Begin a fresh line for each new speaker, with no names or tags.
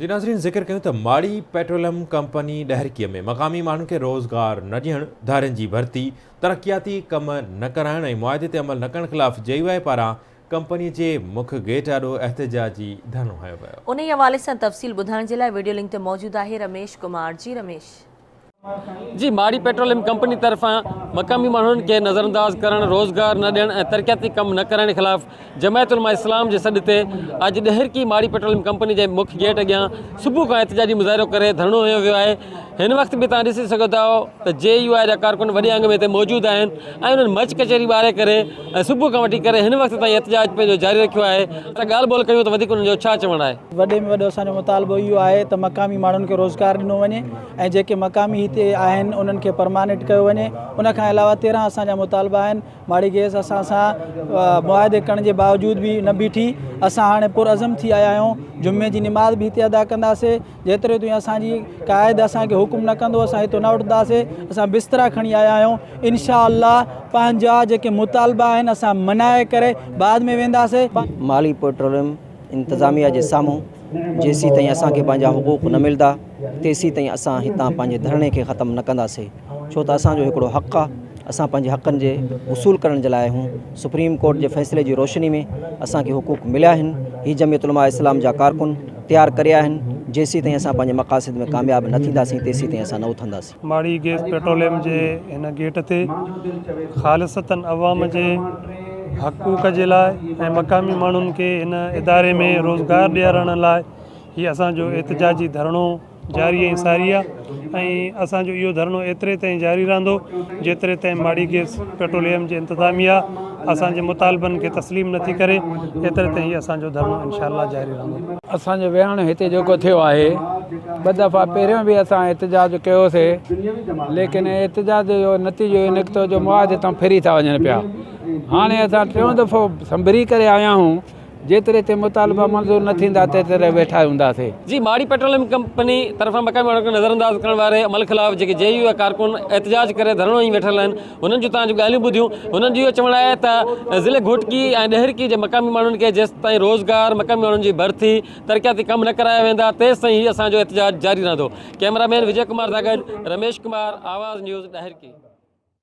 جي ناظرين ذڪر ڪيون ته ماڙي پيٽروليم ڪمپني ڏهرڪي ۾ مقامي ماڻهن کي روزگار نه ڏيڻ، ڌارين جي ڀرتي، ترقياتي ڪم نه ڪرائڻ ۽ معاهدي تي عمل نه ڪرڻ خلاف جي يو آء پاران ڪمپني جي مک گيٽ آڏو احتجاجي ڌرڻو هنيو ويو.
انهي حوالي سان تفصيل ٻڌائڻ جي لاء وڊيو لنڪ تي موجود آهي رميش ڪمار جي رميش.
جي ماڙي پيٽروليم ڪمپني طرفان مقامي ماڻهن کي نظرانداز ڪرڻ، روزگار نه ڏيڻ ۽ ترقياتي ڪم نه ڪرائڻ خلاف جمعيت علماء اسلام جي سڏ تي اڄ ڏهرڪي ماڙي پيٽروليم ڪمپني جي مک گيٽ اڳيان صبح کان احتجاجي مظاهرو ڪري ڌرڻو هنيو ويو آهي. هن وقت به توهان ڏسي سگهو ٿا ته جي يو آء جا ڪارڪن وڏي انگ ۾ هتي موجود آهن ۽ انهن مچ ڪچهري ٻاري ڪري ۽ صبح کان وٺي ڪري هن وقت تائين احتجاج پنهنجو جاري رکيو آهي ته ڳالهه ٻولهه ڪيون ته وڌيڪ انهن جو ڇا چوڻ آهي.
وڏي ۾ وڏو اسان جو مطالبو اهو آهي ته مقامي ماڻهن کي روزگار ڏنو وڃي ۽ جيڪي مقامي هتي آهن انهن کي پرماننٽ ڪيو وڃي ان کان علاوه 13 اسان جا مطالبا آهن ماڙي گيس اسان سان معاهدي ڪرڻ جي باوجود به نه بيٺي اسان هاڻي پرعزم ٿي آيا آهيون جمعي جي نماز به هتي ادا ڪنداسي جيتري تائين اسان جي قائد اسان کي حڪم نه ڪندو اسان هتو نه اٺنداسي اسان بسترا کڻي آيا آهيون انشاء الله پنهنجا جيڪي مطالبا آهن اسان منائي ڪري بعد ۾ وينداسي.
مالي پيٽروليم انتظاميه جي سامهون جيسيتائين اسان کي پنهنجا حقوق نه ملدا تيسيتائين اسان هتان پنهنجي ڌرڻي کي ختم نه ڪنداسي ڇو ته اسان جو هڪڙو حق آ اسان پنهنجي حقن جي وصول ڪرڻ جي لاء آهيون سپريم ڪورٽ جي فيصلي جي روشني ۾ اسان کي حقوق مليا آهن هي جمعيت علماء اسلام جا ڪارڪن تيار ڪريا آهن جيسيتائين اسان پنهنجي مقاصد ۾ ڪامياب نه ٿينداسين تيسيتائين اسان نه اٿنداسين.
ماڙي گيس پيٽروليم جي هن گيٽ تي خالصتاً عوام جي حقوق جي لاء ۽ مقامي ماڻهن کي هن اداري ۾ روزگار ڏيارڻ لاء هي اسان جو احتجاجي ڌرڻو جاري ۽ ساري آهي ۽ اسان جو اهو ڌرڻو ايتري تائين جاري رهندو جيتري تائين ماڙي گيس پيٽروليم جي انتظاميا اسان جي مطالبن کي تسليم نٿي ڪري ايتري تائين هي اسان جو ڌرڻو انشاء الله جاري رهندو.
اسان جو ويهڻ هتي جيڪو ٿيو آهي ٻه دفعا پهريون به اسان احتجاج ڪيوسي ليڪن احتجاج جو نتيجو اهو نڪتو جو معاهدي تان ڦري ٿا وڃن پيا هاڻي اسان ٽيون دفعو سنڀري ڪري آيا آهيون جيتري تائين مطالبا منظور نه ٿيندا تيتري ويٺا هونداسي.
جي ماڙي پيٽروليم ڪمپني طرفان مقامي ماڻهن کي نظرانداز ڪرڻ واري عمل خلاف جيڪي جي يو آء ڪارڪن احتجاج ڪري ڌرڻو هنئي ويٺل آهن هنن جون تان جون ڳالهيون ٻڌيون هنن جو اهو چوڻ آهي ته ضلعي گهوٽڪي ۽ ڏهرڪي جي مقامي ماڻهن کي جيستائين روزگار مقامي ماڻهن جي ڀرتي ترقياتي ڪم نه ڪرايا ويندا تيستائين هي اسان جو احتجاج جاري رهندو ڪئميرا مين وجي ڪمار سان گڏ رميش ڪمار آواز نيوز ڏهرڪي.